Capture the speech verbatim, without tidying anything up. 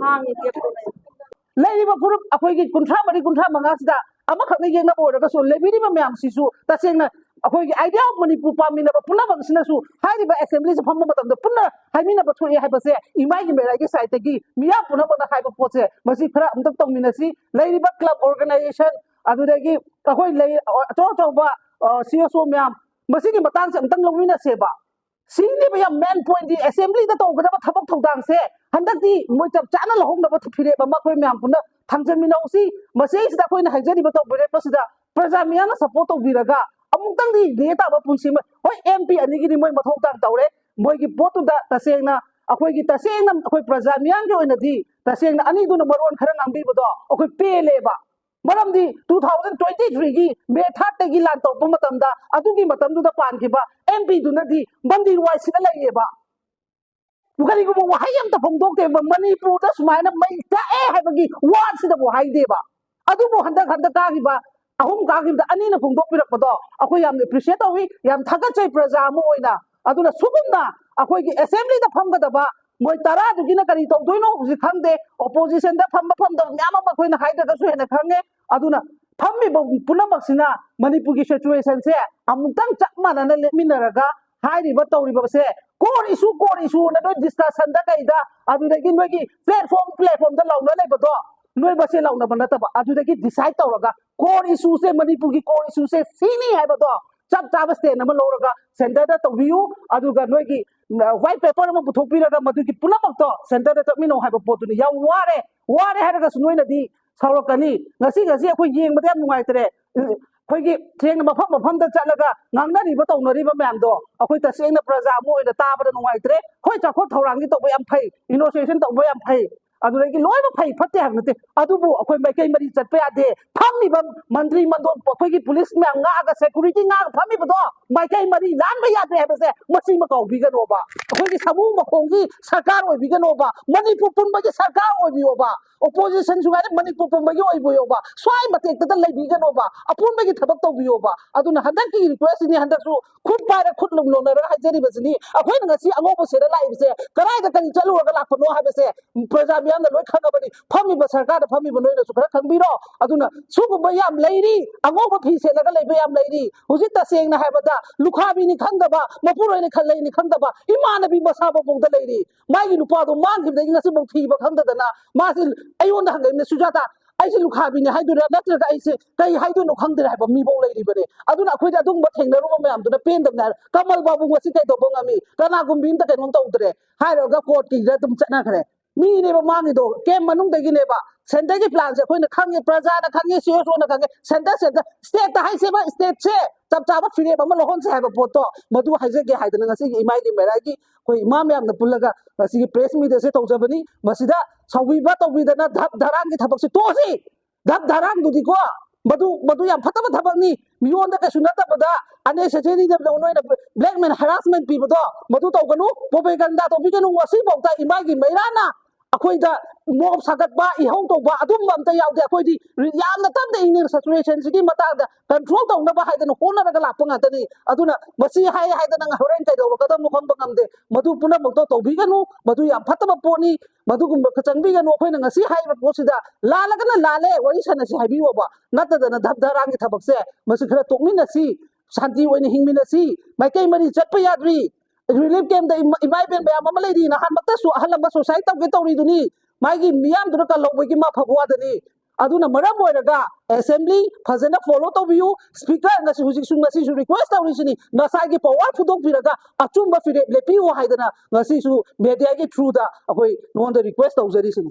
ꯍꯥꯡꯉꯤ ꯀꯦꯞꯇꯨꯅ꯫ ꯂꯩꯔꯤꯕ ꯐꯨꯔꯨꯞ ꯑꯩꯈꯣꯏꯒꯤ ꯀꯨꯟꯊ꯭ꯔꯥ ꯃꯔꯤ, ꯀꯨꯟꯊ꯭ꯔꯥ ꯃꯉꯥꯁꯤꯗ ꯑꯃꯈꯛꯅ ꯌꯦꯡꯅꯕ ꯑꯣꯏꯔꯒꯁꯨ, ꯂꯩꯕꯤꯔꯤꯕ ꯃꯌꯥꯝꯁꯤꯁꯨ ꯇꯁꯦꯡꯅ ꯑꯩꯈꯣꯏꯒꯤ Idea of Manipur ꯄꯥꯝꯃꯤꯟꯅꯕ ꯄꯨꯝꯅꯃꯛꯁꯤꯅꯁꯨ ꯍꯥꯏꯔꯤꯕ assemblyꯁꯦ ꯐꯝꯕ ꯃꯇꯝꯗ ꯄꯨꯟꯅ ꯍꯍꯥꯏꯃꯤꯟꯅꯕ ꯊꯣꯛꯑꯦ ꯍꯥꯏꯕꯁꯦ ꯏꯃꯥꯏꯒꯤ ꯃꯦꯔꯥꯏꯒꯤ sideꯇꯒꯤ ꯃꯤꯌꯥꯝ ꯄꯨꯝꯅꯃꯛꯅ ꯍꯥꯏꯕ ꯄꯣꯠꯁꯦ ꯃꯁꯤ ꯈꯔ ꯑꯝꯇ ꯇꯧꯃꯤꯟꯅꯁꯤ꯫ ꯂꯩꯔꯤꯕ club organisation, ꯑꯗꯨꯗꯒꯤ ꯑꯩꯈꯣꯏ ꯂꯩ ꯑꯆꯧ ꯑꯆꯧꯕ CSO ꯃꯌꯥꯝ, ꯃꯁꯤꯒꯤ ꯃꯇꯥꯡꯁꯦ ꯑꯝꯇꯪ ꯂꯧꯃꯤꯟꯅꯁꯦꯕ꯫ ꯁꯤꯅꯦꯕ ꯌꯥꯝ main pointꯗꯤ, assemblyꯗ ꯇꯧꯒꯗꯕ ꯊꯕꯛ ꯊꯧꯗꯥꯡꯁꯦ ꯍꯟꯗꯛꯇꯤ ꯃꯣꯏ ꯆꯞ ꯆꯥꯅ ꯂꯧꯍꯧꯅꯕ ꯐꯤꯔꯦꯞ ꯑꯃ ꯑꯩꯈꯣꯏ ꯃꯌꯥꯝ ꯄꯨꯟꯅ ꯊꯝꯖꯃꯤꯟꯅꯧꯁꯤ꯫ ꯃꯁꯤꯁꯤꯗ ꯑꯩꯈꯣꯏꯅ ꯍꯥꯏꯖꯔꯤꯕ ꯇꯧꯕꯤꯔꯛꯄꯁꯤꯗ ꯄ꯭ꯔꯖꯥ ꯃꯤꯌꯥꯝꯅ support ꯇꯧꯕꯤꯔꯒ ꯑꯃꯨꯛꯇꯪꯗꯤ ꯂꯦ ꯇꯥꯕ ꯄꯨꯟꯁꯤ ꯑꯃ, ꯍꯣꯏ, MP ꯑꯅꯤꯒꯤꯗꯤ ꯃꯣꯏ ꯃꯊꯧ ꯇꯥꯡ ꯇꯧꯔꯦ, ꯃꯣꯏꯒꯤ ꯄꯣꯠꯇꯨꯗ ꯇꯁꯦꯡꯅ ꯑꯩꯈꯣꯏꯒꯤ, ꯇꯁꯦꯡꯅ ꯑꯩꯈꯣꯏ ꯄ꯭ꯔꯖꯥ ꯃꯤꯌꯥꯝꯒꯤ ꯑꯣꯏꯅꯗꯤ ꯇꯁꯦꯡꯅ ꯑꯅꯤꯗꯨꯅ ꯃꯔꯣꯟ ꯈꯔ ꯉꯥꯡꯕꯤꯕꯗꯣ ꯑꯩꯈꯣꯏ ꯄꯦꯜꯂꯦꯕ꯫ ꯃꯔꯝꯗꯤ two thousand twenty threeꯒꯤ May thirdꯇꯒꯤ ꯂꯥꯟ ꯇꯧꯔꯛꯄ ꯃꯇꯝꯗ ꯑꯗꯨꯒꯤ ꯃꯇꯝꯗꯨꯗ ꯄꯥꯟꯈꯤꯕ MPꯗꯨꯅꯗꯤ ꯃꯟꯗꯤꯔ ꯋꯥꯏꯁꯤꯗ ꯂꯩꯌꯦꯕ꯫ ꯀꯔꯤꯒꯨꯝꯕ ꯋꯥꯍꯩ ꯑꯃꯇ ꯐꯣꯡꯗꯣꯛꯇꯦꯕ, ꯃꯅꯤꯄꯨꯔꯗ ꯁꯨꯃꯥꯏꯅ ꯃꯩ ꯆꯥꯛꯑꯦ ꯍꯥꯏꯕꯒꯤ ꯋꯥꯁꯤꯗꯕꯨ ꯍꯥꯏꯗꯦꯕ꯫ ꯑꯗꯨꯕꯨ ꯍꯟꯗꯛ, ꯍꯟꯗꯛ ꯀꯥꯈꯤꯕ ꯑꯍꯨꯝ ꯀꯥꯈꯤꯕꯗ ꯑꯅꯤꯅ ꯐꯣꯡꯗꯣꯛꯄꯤꯔꯛꯄꯗꯣ ꯑꯩꯈꯣꯏ ꯌꯥꯝꯅ appreciate ꯇꯧꯏ, ꯌꯥꯝ ꯊꯥꯒꯠꯆꯩ ꯄ꯭ꯔꯖꯥ ꯑꯃ ꯑꯣꯏꯅ꯫ ꯑꯗꯨꯅ ꯁꯨꯒꯨꯝꯅ ꯑꯩꯈꯣꯏꯒꯤ assemblyꯗ ꯐꯝꯒꯗꯕ ꯃꯣꯏ ꯇꯔꯥꯗꯨꯒꯤꯅ ꯀꯔꯤ ꯇꯧꯗꯣꯏꯅꯣ ꯍꯧꯖꯤꯛ ꯈꯪꯗꯦ, oppositionꯗ ꯐꯝꯕ ꯐꯝꯗꯕ ꯃꯌꯥꯝ ꯑꯃ ꯑꯩꯈꯣꯏꯅ ꯍꯥꯏꯗ꯭ꯔꯒꯁꯨ ꯍꯦꯟꯅ ꯈꯪꯉꯦ꯫ ꯑꯗꯨꯅ ꯐꯝꯃꯤꯕ ꯄꯨꯝꯅꯃꯛꯁꯤꯅ ꯃꯅꯤꯄꯨꯔꯒꯤ situationꯁꯦ ꯑꯃꯨꯛꯇꯪ ꯆꯞ ꯃꯥꯟꯅꯅ ꯂꯦꯞꯃꯤꯟꯅꯔꯒ ꯍꯥꯏꯔꯤꯕ ꯇꯧꯔꯤꯕꯁꯦ core issue, core issueꯅ ꯅꯣꯏ discussionꯗ ꯀꯩꯗ, ꯑꯗꯨꯗꯒꯤ ꯅꯣꯏꯒꯤ platform, platformꯗ ꯂꯥꯎꯅ ꯂꯩꯕꯗꯣ ꯅꯣꯏ ꯃꯁꯦꯟ ꯂꯥꯎꯅꯕ ꯅꯠꯇꯕ, ꯑꯗꯨꯗꯒꯤ decide ꯇꯧꯔꯒ core issueꯁꯦ, ꯃꯅꯤꯄꯨꯔꯒꯤ core issueꯁꯦ ꯁꯤꯅꯤ ꯍꯥꯏꯕꯗꯣ ꯆꯞ ꯆꯥꯕ stand ꯑꯃ ꯂꯧꯔꯒ centreꯗ ꯇꯧꯕꯤꯌꯨ꯫ ꯑꯗꯨꯒ ꯅꯣꯏꯒꯤ white paper ꯑꯃ ꯄꯨꯊꯣꯛꯄꯤꯔꯒ ꯃꯗꯨꯒꯤ ꯄꯨꯝꯅꯃꯛꯇꯣ centreꯗ ꯆꯠꯃꯤꯟꯅꯧ ꯍꯥꯏꯕ ꯄꯣꯠꯇꯨꯅꯤ꯫ ꯌꯥꯝ ꯋꯥꯔꯦ, ꯋꯥꯔꯦ ꯍꯥꯏꯔꯒꯁꯨ ꯅꯣꯏꯅꯗꯤ ꯁꯥꯎꯔꯛꯀꯅꯤ꯫ ꯉꯁꯤ, ꯉꯁꯤ ꯑꯩꯈꯣꯏ ꯌꯦꯡꯕꯗ ꯌꯥꯝ ꯅꯨꯡꯉꯥꯏꯇ꯭ꯔꯦ꯫ ꯑꯩꯈꯣꯏꯒꯤ ꯊꯦꯡꯅ ꯃꯐꯝ ꯃꯐꯝꯗ ꯆꯠꯂꯒ ꯉꯥꯡꯅꯔꯤꯕ ꯇꯧꯅꯔꯤꯕ ꯃꯌꯥꯝꯗꯣ ꯑꯩꯈꯣꯏ ꯇꯁꯦꯡꯅ ꯄ꯭ꯔꯖꯥ ꯑꯃ ꯑꯣꯏꯅ ꯇꯥꯕꯗ ꯅꯨꯡꯉꯥꯏꯇ꯭ꯔꯦ꯫ ꯍꯣꯏ, ꯆꯥꯎꯈꯠ ꯊꯧꯔꯥꯡꯒꯤ ꯇꯧꯕ ꯌꯥꯝ ꯐꯩ, inauguration ꯇꯧꯕ ꯌꯥꯝ ꯐꯩ, ꯑꯗꯨꯗꯒꯤ ꯂꯣꯏꯅ ꯐꯩ ꯐꯠꯇꯦ ꯍꯥꯏꯕ ꯅꯠꯇꯦ, ꯑꯗꯨꯕꯨ ꯑꯩꯈꯣꯏ ꯃꯥꯏꯀꯩ ꯃꯔꯤ ꯆꯠꯄ ꯌꯥꯗꯦ꯫ ꯐꯝꯃꯤꯕ ꯃꯟꯇ꯭ꯔꯤ ꯃꯟꯗꯣꯟ, ꯑꯩꯈꯣꯏꯒꯤ ꯄꯨꯂꯤꯁ ꯃꯌꯥꯝ ꯉꯥꯛꯑꯒ, security ꯉꯥꯛꯑꯒ ꯐꯝꯃꯤꯕꯗꯣ ꯃꯥꯏꯀꯩ ꯃꯔꯤ ꯂꯥꯟꯕ ꯌꯥꯗꯦ ꯍꯥꯏꯕꯁꯦ ꯃꯁꯤꯃ ꯀꯥꯎꯕꯤꯒꯅꯣꯕ꯫ ꯑꯩꯈꯣꯏꯒꯤ ꯁꯥꯃꯨ ꯃꯈꯣꯡꯒꯤ ꯁꯔꯀꯥꯔ ꯑꯣꯏꯕꯤꯒꯅꯣꯕ, ꯃꯅꯤꯄꯨꯔ ꯄꯨꯝꯕꯒꯤ ꯁꯔꯀꯥꯔ ꯑꯣꯏꯕꯤꯌꯣꯕ꯫ Oppositionꯁꯨ ꯉꯥꯏꯔꯦ, ꯃꯅꯤꯄꯨꯔ ꯄꯨꯝꯕꯒꯤ ꯑꯣꯏꯕꯤꯌꯣꯕ, ꯁ꯭ꯋꯥꯏ ꯃꯇꯦꯛꯇꯗ ꯂꯩꯕꯤꯒꯅꯣꯕ, ꯑꯄꯨꯟꯕꯒꯤ ꯊꯕꯛ ꯇꯧꯕꯤꯌꯣꯕ꯫ ꯑꯗꯨꯅ ꯍꯟꯗꯛꯀꯤ requestꯁꯤꯅꯤ, ꯍꯟꯗꯛꯁꯨ ꯈꯨꯠ ꯄꯥꯏꯔ ꯈꯨꯠ ꯂꯨꯝꯅꯣꯛꯅꯔꯒ ꯍꯥꯏꯖꯔꯤꯕꯁꯤꯅꯤ꯫ ꯑꯩꯈꯣꯏꯅ ꯉꯁꯤ ꯑꯉꯧꯕ ꯁꯦꯠꯂ ꯂꯥꯛꯏꯕꯁꯦ ꯀꯗꯥꯏꯗ ꯀꯔꯤ ꯆꯠꯂꯨꯔꯒ ꯂꯥꯛꯄꯅꯣ ꯍꯥꯏꯕꯁꯦ ꯄ꯭ꯔꯖꯥ ꯃꯌꯥꯝꯅ ꯂꯣꯏ ꯈꯪꯉꯕꯅꯤ꯫ ꯐꯝꯃꯤꯕ ꯁꯔꯀꯥꯔꯗ ꯐꯝꯃꯤꯕ ꯅꯣꯏꯅꯁꯨ ꯈꯔ ꯈꯪꯕꯤꯔꯣ꯫ ꯑꯗꯨꯅ ꯁꯤꯒꯨꯝꯕ ꯌꯥꯝ ꯂꯩꯔꯤ, ꯑꯉꯧꯕ ꯐꯤ ꯁꯦꯠꯂꯒ ꯂꯩꯕ ꯌꯥꯝ ꯂꯩꯔꯤ꯫ ꯍꯧꯖꯤꯛ ꯇꯁꯦꯡꯅ ꯍꯥꯏꯕꯗ ꯂꯨꯈꯥꯕꯤꯅꯤ ꯈꯪꯗꯕ, ꯃꯄꯨꯔꯣꯏꯅꯤ ꯈꯜꯂꯩꯅꯤ ꯈꯪꯗꯕ ꯏꯃꯥꯟꯅꯕꯤ ꯃꯁꯥ ꯃꯄꯣꯛꯇ ꯂꯩꯔꯤ꯫ ꯃꯥꯒꯤ ꯅꯨꯄꯥꯗꯣ ꯃꯥꯡꯈꯤꯕꯗꯒꯤ ꯉꯁꯤꯐꯥꯎ ꯊꯤꯕ ꯈꯪꯗꯗꯅ ꯃꯥꯁꯦ ꯑꯩꯉꯣꯟꯗ ꯍꯪꯉꯛꯏꯕꯅꯦ, "ꯁꯨꯖꯥꯇꯥ, ꯑꯩꯁꯦ ꯂꯨꯈꯥꯕꯤꯅꯤ ꯍꯥꯏꯗꯣꯏꯔꯥ, ꯅꯠꯇ꯭ꯔꯒ ꯑꯩꯁꯦ ꯀꯩ ꯍꯥꯏꯗꯣꯏꯅꯣ ꯈꯪꯗ꯭ꯔꯦ" ꯍꯥꯏꯕ ꯃꯤꯐꯥꯎ ꯂꯩꯔꯤꯕꯅꯦ꯫ ꯑꯗꯨꯅ ꯑꯩꯈꯣꯏꯗ ꯑꯗꯨꯒꯨꯝꯕ ꯊꯦꯡꯅꯔꯨꯕ ꯃꯌꯥꯝꯗꯨꯅ ꯄꯦꯟꯗꯕꯅꯦ ꯍꯥꯏꯔ, ꯀꯃꯜ ꯕꯥꯕꯨ ꯉꯁꯤ ꯀꯩꯗꯧꯕ ꯉꯝꯃꯤ? ꯀꯅꯥꯒꯨꯝꯕꯤ ꯑꯝꯇ ꯀꯩꯅꯣꯝ ꯇꯧꯗ꯭ꯔꯦ ꯍꯥꯏꯔꯒ ꯀꯣꯔꯠꯀꯤꯗ ꯑꯗꯨꯝ ꯆꯠꯅꯈ꯭ꯔꯦ꯫ ꯃꯤꯅꯦꯕ ꯃꯥꯡꯉꯤꯗꯣ, ꯀꯦꯝ ꯃꯅꯨꯡꯗꯒꯤꯅꯦꯕ꯫ ꯁꯦꯟꯇꯔꯒꯤ ꯄ꯭ꯂꯥꯟꯁꯦ ꯑꯩꯈꯣꯏꯅ ꯈꯪꯉꯦ, ꯄ꯭ꯔꯖꯥꯅ ꯈꯪꯉꯦ, ꯁꯤ ꯑꯦꯁ ꯑꯣꯅ ꯈꯪꯉꯦ, ꯁꯦꯟꯇꯔ, ꯁꯦꯟꯇꯔ, ꯁ꯭ꯇꯦꯠꯇ ꯍꯥꯏꯁꯦꯕ, ꯁ꯭ꯇꯦꯠꯁꯦ ꯆꯞ ꯆꯥꯕ ꯐꯤꯔꯦꯞ ꯑꯃ ꯂꯧꯍꯟꯁꯦ ꯍꯥꯏꯕ ꯄꯣꯠꯇꯣ, ꯃꯗꯨ ꯍꯥꯏꯖꯒꯦ ꯍꯥꯏꯗꯅ ꯉꯁꯤꯒꯤ ꯏꯃꯥꯏꯒꯤ ꯃꯩꯔꯥꯒꯤ ꯑꯩꯈꯣꯏ ꯏꯃꯥ ꯃꯌꯥꯝꯅ ꯄꯨꯜꯂꯒ ꯉꯁꯤꯒꯤ ꯄ꯭ꯔꯦꯁ ꯃꯤꯠ ꯑꯁꯦ ꯇꯧꯖꯕꯅꯤ꯫ ꯃꯁꯤꯗ ꯁꯥꯎꯕꯤꯕ ꯇꯧꯕꯤꯗꯅ ꯙꯞ ꯙꯔꯥꯡꯒꯤ ꯊꯕꯛꯁꯦ ꯇꯣꯛꯑꯁꯤ꯫ ꯙꯞ ꯙꯔꯥꯡꯗꯨꯗꯤꯀꯣ, ꯃꯗꯨ, ꯃꯗꯨ ꯌꯥꯝ ꯐꯠꯇꯕ ꯊꯕꯛꯅꯤ꯫ ꯃꯤꯉꯣꯟꯗ ꯀꯩꯁꯨ ꯅꯠꯇꯕꯗ unnecessary ꯅꯣꯏꯅ blackmail, harassment ꯄꯤꯕꯗꯣ ꯃꯗꯨ ꯇꯧꯒꯅꯨ, propaganda ꯇꯧꯕꯤꯒꯅꯨ꯫ ꯉꯁꯤꯐꯥꯎꯗ ꯏꯃꯥꯒꯤ ꯃꯩꯔꯥꯅ ꯑꯩꯈꯣꯏꯗ ꯃꯣꯞ ꯁꯥꯒꯠꯄ, ꯏꯍꯧ ꯇꯧꯕ ꯑꯗꯨꯝꯕ ꯑꯝꯇ ꯌꯥꯎꯗꯦ꯫ ꯑꯩꯈꯣꯏꯗꯤ ꯌꯥꯝꯅ ꯇꯞꯅ ꯏꯪꯅ situationꯁꯤꯒꯤ ꯃꯇꯥꯡꯗ control ꯇꯧꯅꯕ ꯍꯥꯏꯗꯅ ꯍꯣꯠꯅꯔꯒ ꯂꯥꯛꯄ ꯉꯥꯛꯇꯅꯤ꯫ ꯑꯗꯨꯅ ꯃꯁꯤ ꯍꯥꯏ ꯍꯥꯏꯗꯅ ꯍꯣꯔꯦꯟ ꯀꯩꯗꯧꯔꯛꯀꯗꯕꯅꯣ ꯈꯪꯕ ꯉꯝꯗꯦ꯫ ꯃꯗꯨ ꯄꯨꯝꯅꯃꯛꯇꯣ ꯇꯧꯕꯤꯒꯅꯨ, ꯃꯗꯨ ꯌꯥꯝ ꯐꯠꯇꯕ ꯄꯣꯠꯅꯤ꯫ ꯃꯗꯨꯒꯨꯝꯕ ꯆꯪꯕꯤꯒꯅꯨ꯫ ꯑꯩꯈꯣꯏꯅ ꯉꯁꯤ ꯍꯥꯏꯔꯤꯕ ꯄꯣꯠꯁꯤꯗ ꯂꯥꯜꯂꯒꯅ ꯂꯥꯜꯂꯦ, ꯋꯥꯔꯤ ꯁꯥꯟꯅꯁꯤ ꯍꯥꯏꯕꯤꯌꯣꯕ, ꯅꯠꯇꯗꯅ ꯙꯞ ꯙꯔꯥꯡꯒꯤ ꯊꯕꯛꯁꯦ ꯃꯁꯤ ꯈꯔ ꯇꯣꯛꯃꯤꯟꯅꯁꯤ, ꯁꯥꯟꯇꯤ ꯑꯣꯏꯅ ꯍꯤꯡꯃꯤꯟꯅꯁꯤ꯫ ꯃꯥꯏꯀꯩ ꯃꯔꯤ ꯆꯠꯄ ꯌꯥꯗ꯭ꯔꯤ꯫ ꯔꯤꯂꯤꯐ ꯀꯦꯝꯗ ꯏꯃꯥ, ꯏꯃꯥ ꯏꯕꯦꯟ ꯃꯌꯥꯝ ꯑꯃ ꯂꯩꯔꯤ, ꯅꯍꯥꯟꯃꯛꯇꯁꯨ ꯑꯍꯜ ꯑꯃ suicide ꯇꯧꯒꯦ ꯇꯧꯔꯤꯗꯨꯅꯤ꯫ ꯃꯥꯒꯤ ꯃꯤꯌꯥꯝꯗꯨꯅ ꯀꯜꯍꯧꯕꯒꯤ ꯃꯥ ꯐꯕ ꯋꯥꯗꯅꯤ꯫ ꯑꯗꯨꯅ ꯃꯔꯝ ꯑꯣꯏꯔꯒ assembly ꯐꯖꯅ follow ꯇꯧꯕꯤꯌꯨ꯫ Speaker ꯉꯁꯤ, ꯍꯧꯖꯤꯛꯁꯨ, ꯉꯁꯤꯁꯨ request ꯇꯧꯔꯤꯁꯤꯅꯤ, ꯅꯁꯥꯒꯤ power ꯐꯨꯗꯣꯛꯄꯤꯔꯒ ꯑꯆꯨꯝꯕ ꯐꯤꯔꯦꯞ ꯂꯦꯞꯄꯤꯌꯨ ꯍꯥꯏꯗꯅ ꯉꯁꯤꯁꯨ mediaꯒꯤ throughꯗ ꯑꯩꯈꯣꯏ ꯅꯉꯣꯟꯗ request ꯇꯧꯖꯔꯤꯁꯤꯅꯤ꯫